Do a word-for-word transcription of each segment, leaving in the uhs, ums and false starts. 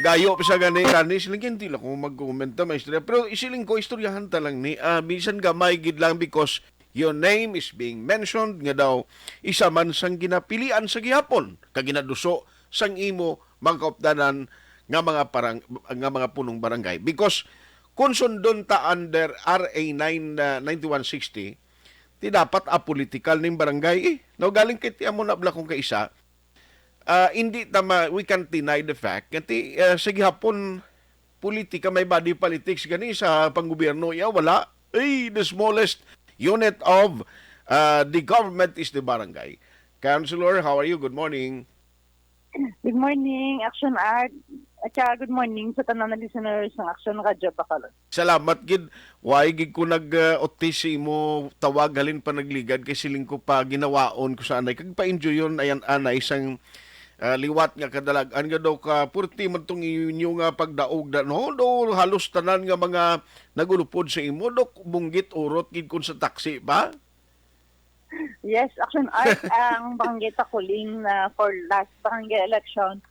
Gayo pa sa gani, Rani, siling, "Hindi lang ko mag-comment na may istorya." Pero isiling ko, istoryahan ta lang ni, ah, bisan gamay gid lang, because your name is being mentioned nga daw isa man sang ginapilian sa gihapon kag ginaduso sang imo mga kaupdanan nga mga parang, nga mga punong barangay. Because kung sundon ta under R A nine, ah, ninety-one sixty, ti dapat apolitical ning barangay, eh. No, galing kay ti amo na bala kung kaisa, ah, hindi ta ma-, we can't deny the fact nga ti, ah, sa gihapon, politika, may body politics gani sa panggobyerno. Iya, wala. Ay, the smallest unit of, ah, the government is the barangay. Councilor, how are you? Good morning. Good morning, Action Art. At saka good morning sa tanan na listeners ng Action Radio Bacolod. Salamat gid. Why gid ko nag, uh, utis sa imo tawag halin pa nagligad kay siling ko pa ginawaon ko sa anay kag pa-enjoyon ayan anay sang, ah, liwat nga kadalag-an nga daw ka purti man tong inyo nga pagdaog da, no? Do halos tanan nga mga nagulupod sa imo, do bunggit urot gid kun sa taksi pa. Yes, Action Art, ang Barangay Takuling na for last barangay election,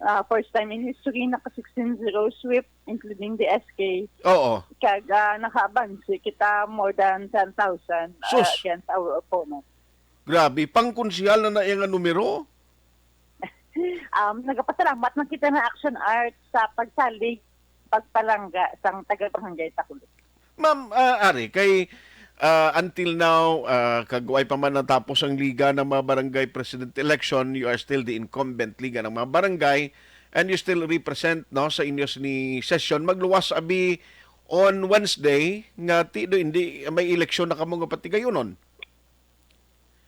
ah, first time in history, naka sixteen zero sweep, including the S K. Oo. Kag, ah, nakaabanse kita more than ten thousand, ah, Sus! Against our opponent. Grabe, pang konsehal na na iya nga numero? Um, nagapasalamat man kita na Action Art sa pagsalig, pagpalangga sang taga Barangay Takuling. Ma'am, ah, Ari, kay, ah, until now, ah, kag way pa man natapos ang Liga ng mga Barangay President Election, you are still the incumbent Liga ng mga Barangay, and you still represent, no, sa inyo sini session. Magluwas abi on Wednesday nga ti do hindi may eleksyon na kamo nga patigayunon.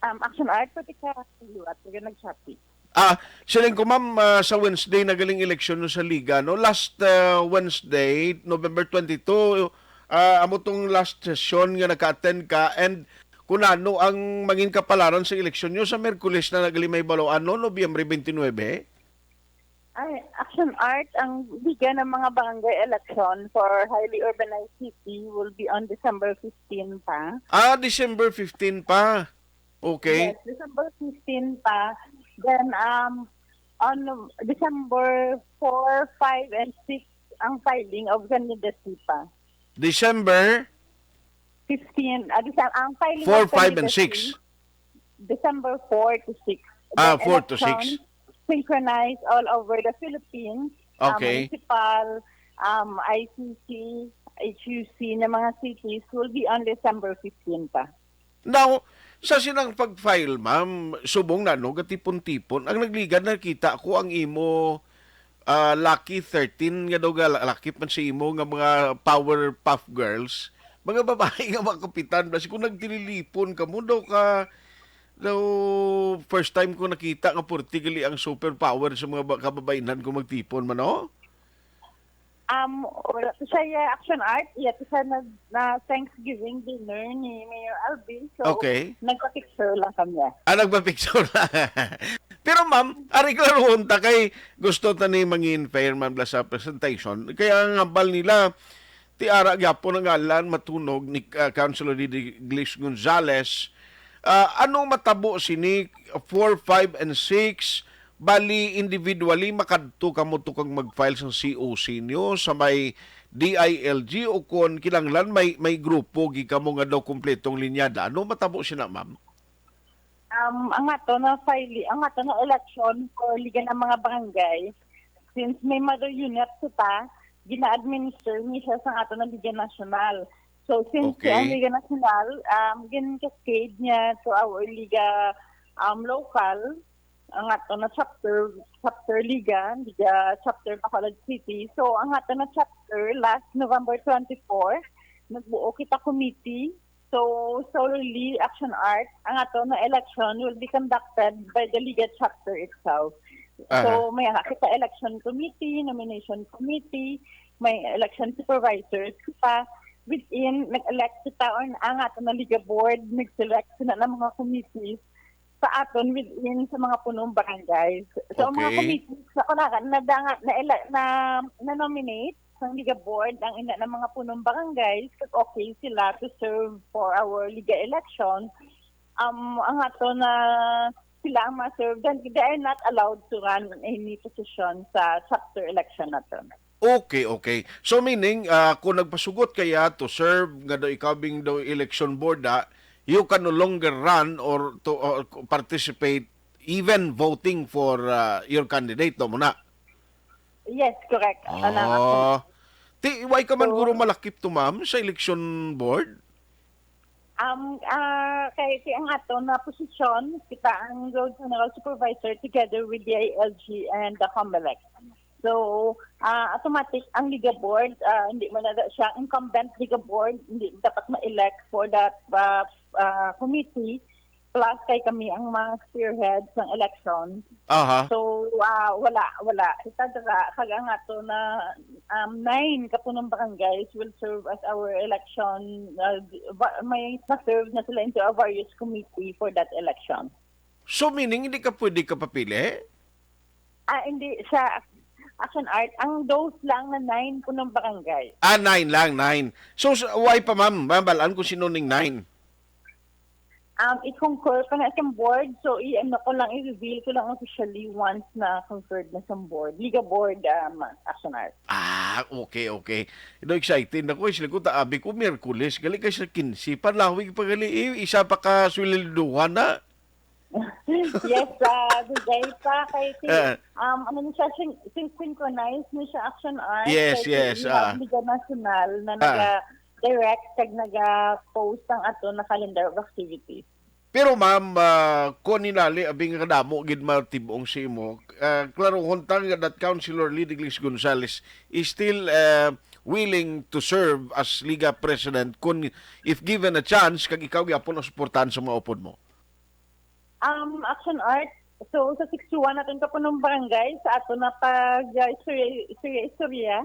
Um, Action Art, pati ka liwat, kaya nag-Shopee. Ah, siling ko, ma'am, ah, sa Wednesday na galing eleksyon no sa Liga, no? Last, ah, Wednesday, November twenty-two, ah, amo tong last session nga naka-attend ka, and kung ano ang mangin kapalaran sa eleksyon nyo sa Miyerkules na nagali may baloan, no? Nobyembre twenty-nine? Ay, Action Art, ang Liga ng mga Barangay Election for highly urbanized city will be on December fifteen pa. Ah, December fifteen pa. Okay. Yes, December fifteen pa. Then, um, on December four, five, and six ang filing of candidacy pa. December? Fifteen. Ah, Decem-, ang filing four, of five, and candidacy, six. December four to six. Ah, then four to six. Election synchronized all over the Philippines. Ah, okay. Municipal, um, I C C, H U C na mga cities will be on December fifteen pa. Now, sa sinang pag-file, ma'am, subong na, no, gatipon-tipon, ang nagligad, nakita ko ang imo, ah, Lucky thirteen nga daw ga-, lucky man si imo nga mga Powerpuff Girls, mga babae nga mga kapitan, basi kung nagtililipon ka mo daw ka, daw first time ko nakita nga purti gali ang superpower sa mga ba-, kababainan kung magtipon man, no? Um, wala to siya, yeah, Action Art. Iya to siya na, na Thanksgiving dinner ni Mayor Alvin. So, okay, nagpa-picture lang kami. Ah, nagpa-picture lang. Pero ma'am, ari klaruhon ta kay gusto ta ni mangin fair man bala sa presentation. Kaya ang hambal nila, ti ara gyapon ang ngalan matunog ni, ah, Councilor Didi Glish Gonzales. Ah, ano matabo sini four, five, and six? Bali, individually, makadto kamo to kag mag-file sang C O C nyo sa may D I L G, o kon kinahanglan may, may grupo gid kamo nga daw kompletong linyada? Ano matabo sina, ma'am? Um, ang ato na file, ang ato na election for Liga ng mga Barangay, since may mother unit kita, gina-administer ni siya sa ato na Liga Nacional. So, since, okay, ang Liga Nacional, um, gin-cascade niya to our Liga, um, local, ang ato na chapter, chapter Liga, Liga chapter Bacolod City. So, ang ato na chapter, last November twenty-four, nagbuo kita committee. So, solely Action Art, ang ato na election will be conducted by the Liga chapter itself. Aha. So, may ana kita election committee, nomination committee, may election supervisors kita. Within, nag-elect kita, or ang ato na Liga board, nag-select sila ng mga committees sa aton within sa mga punong barangays. So, ang mga, okay, committees na kunakan, na, na, na, na, na-nominate sang Liga Board ang ina ng mga punong barangays, kag okay sila to serve for our Liga election. Um, ang ato na sila ang ma-serve. Then they are not allowed to run any position sa chapter election naton. Okay, okay. So meaning, ah, kung nagpasugot ka ya to serve, nga daw ikaw bing daw election board, ah, you can no longer run or to or participate, even voting for, ah, your candidate, daw mo na? Yes, correct. Ano, Ah. Ti, why ka man So- guro malakip to, ma'am, sa election board? Um, ah, kay, kay ang ato na posisyon, kita ang Road General Supervisor together with the I L G and the Comelec. So, ah, automatic ang Liga Board, ah, hindi man na siya incumbent Liga Board, hindi dapat ma-elect for that ah, ah, committee. Plus, kay kami ang mga spearheads ng election. Aha. So, ah, wala, wala. Kita dira, kag ang ato na um, nine kapunong barangays will serve as our election. Uh, va- may na-serve na sila into a various committee for that election. So meaning, hindi ka pwede ka papili? Ah, hindi, sa Action Art, ang those lang na nine punong barangay. Ah, nine lang, nine. So, s- why pa, ma'am? Mabalaan kung sino ning nine. Um, i-concur pa na sa board, so i-ano ko lang, i-reveal ko lang officially once na concurred na sa board. Liga board, um, Action Art. Ah, okay, okay. No, excited na ko. Sila ko, taabi ko, Miyerkules. Gali kay sa quince. Panlawig pa gali eh. Isa pa ka sweldohan na. Yes, uh, Dugay pa. Kay si, Ah. um, ano na siya, syn- syn- synchronize na siya, Action Art. Yes, Kay yes, si ah. Liga Nacional na Ah. naga-direct kag naga-post ang ato na calendar of activities. Pero ma'am, ah, kung ninali, abing kadamo gid matibong sa imo, ah, klarohon ta nga that Councilor Lidiglis Gonzales is still ah, willing to serve as Liga President kung if given a chance, kag ikaw gyapon ang suportahan sa mga upod mo. Um, Action Art. So, sa sixty-one natin kapunong barangay, sa ato na pag uh, istorya, istorya, istorya,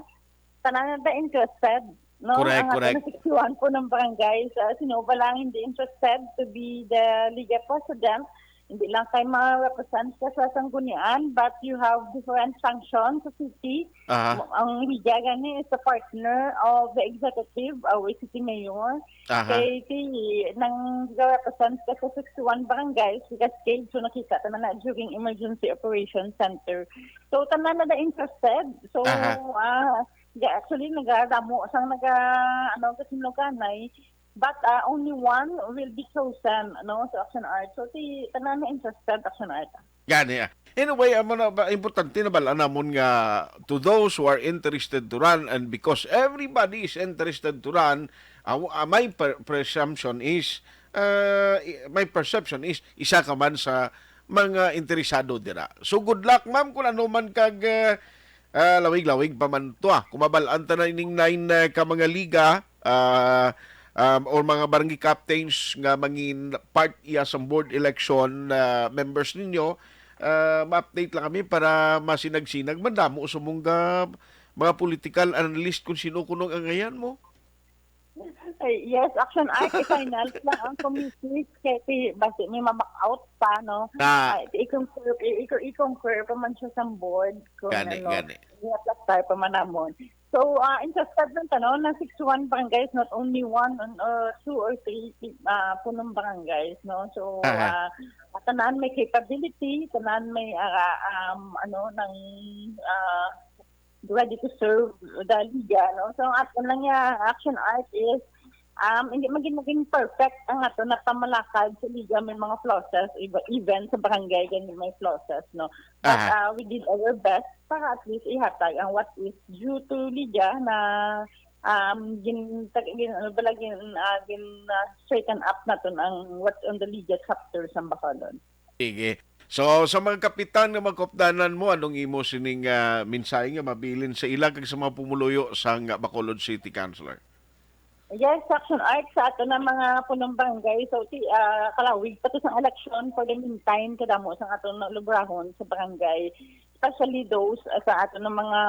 tanan na interested, no? Correct, Ang ato correct. Na sixty-one po ng barangay, sa sino ba lang hindi interested to be the Liga President? Hindi lang kay ma-represent ka sa Sanggunian, but you have different functions sa city. Aha, Ang Liga gani is the partner of the executive, our city mayor. aha. Kay ti nang represent ka sa sixty-one barangays, sa Cascade, so nakita ta na, na during Emergency Operations Center. So, tanan na na interested. So, Aha. ah, ga- actually, nagadamo sang naga, ano, kasinluganay. But ah, only one will be chosen, no, sa Action Art. So, ti tanan na interested, Action Art. Gani ah. Anyway, amo na ba, importante na bala namon nga to those who are interested to run, and because everybody is interested to run, uh, uh, my per- presumption is, uh, i- my perception is isa ka man sa mga interesado dira. So good luck, ma'am, kung ano man kag uh, uh, lawig-lawig pa man to ah. Kung mabalaan ta na ining nine uh, ka mga liga, uh, um, or mga barangay captains nga mangin part iya sa board election uh, members ninyo, uh, ma-update lang kami para masinag-sinag man damo sa mungga mga political analyst kung sino kuno ang angayan mo. Ay, yes, Action Art, i-finals lang ang committee. Kaya ti, basi may ma-back out pa, no? Ah. Ay, i-concur, i- i- i-concur pa man siya sa board. Kung Gani, ano, gani. I-aplastar pa man namon. So, uh, interested lang ta, no? Na sixty-one barangays, not only one or two or three uh, punong barangays, no? So, Aha. Uh, tanan may capability, tanan may uh, um, ano, nang uh, ready to serve the liga, no? So, ang ato lang nga Action Art is um, hindi maging maging perfect ang ato na pamalakad sa liga, may mga flaws, iba- even sa barangay ganyan may flaws, no? But Aha. Uh, we did our best para at least ihatag ang what is due to liga na um, gin, tag- gin, ano ba lagi, uh, gin uh, straighten up naton ang what's on the liga chapter sa Bacolod. Sige. So, sa mga kapitan nga magkupdanan mo, anong imo sining uh, mensahe nga mabilin sa ila kag sa mga pumuluyo sa nga Bacolod City Councilor? Yes, Action Art, sa ato na mga punong barangay. So, ti, ah, kalawig pa to sa election for the meantime, kadamo sa ato na lubrahon sa barangay. Especially those ah, sa ato na mga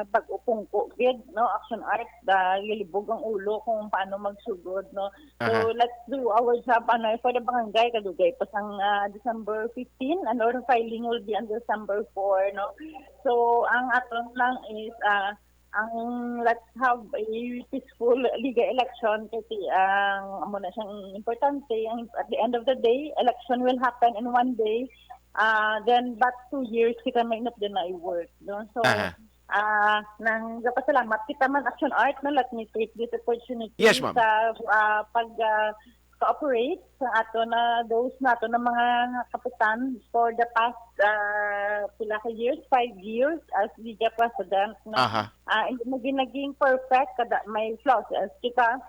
bag-o pungko gid, no, Action Art, ah, lilibog ang ulo kung paano magsugod, no. So, Aha. Let's do our job, ano, for the barangay, kadugay pa sang ah, December fifteen, ano, the filing will be on December four, no. So, ang aton lang is ah, Ang, let's have a peaceful Liga election kasi ang amo na siyang importante. Ang, at the end of the day, election will happen in one day. Uh, then, but two years kita may inap din na i-work. No? So, Aha. Ah, nang gapasalamat kita man, Action Art, na let me take this opportunity Yes, ma'am. sa ah, pag ah, cooperate sa ato na those nato na mga kapitan for the past ah, pila ka years, five years as Liga President. No? Aha. Ah, hindi naging naging perfect kada may flaws as kita.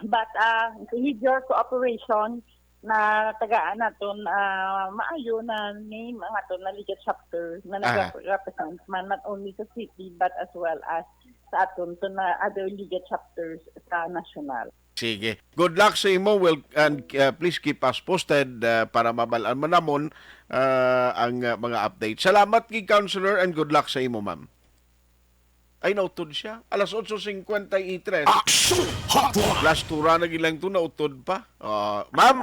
But ah, with your cooperation na tagaan naton ah, maayo na name ang aton na Liga chapter na Aha. nag-represent man not only sa city but as well as sa aton to na other Liga chapters sa national. Sige. Good luck sa imo. Well, and uh, please keep us posted uh, para mabalaan man namon uh, ang uh, mga update. Salamat kay Counselor and good luck sa imo, ma'am. Ay, nautod siya. Alas otso cincuenta y tres. Action Hotline. Last tura na gilang to, nautod pa. Uh, ma'am,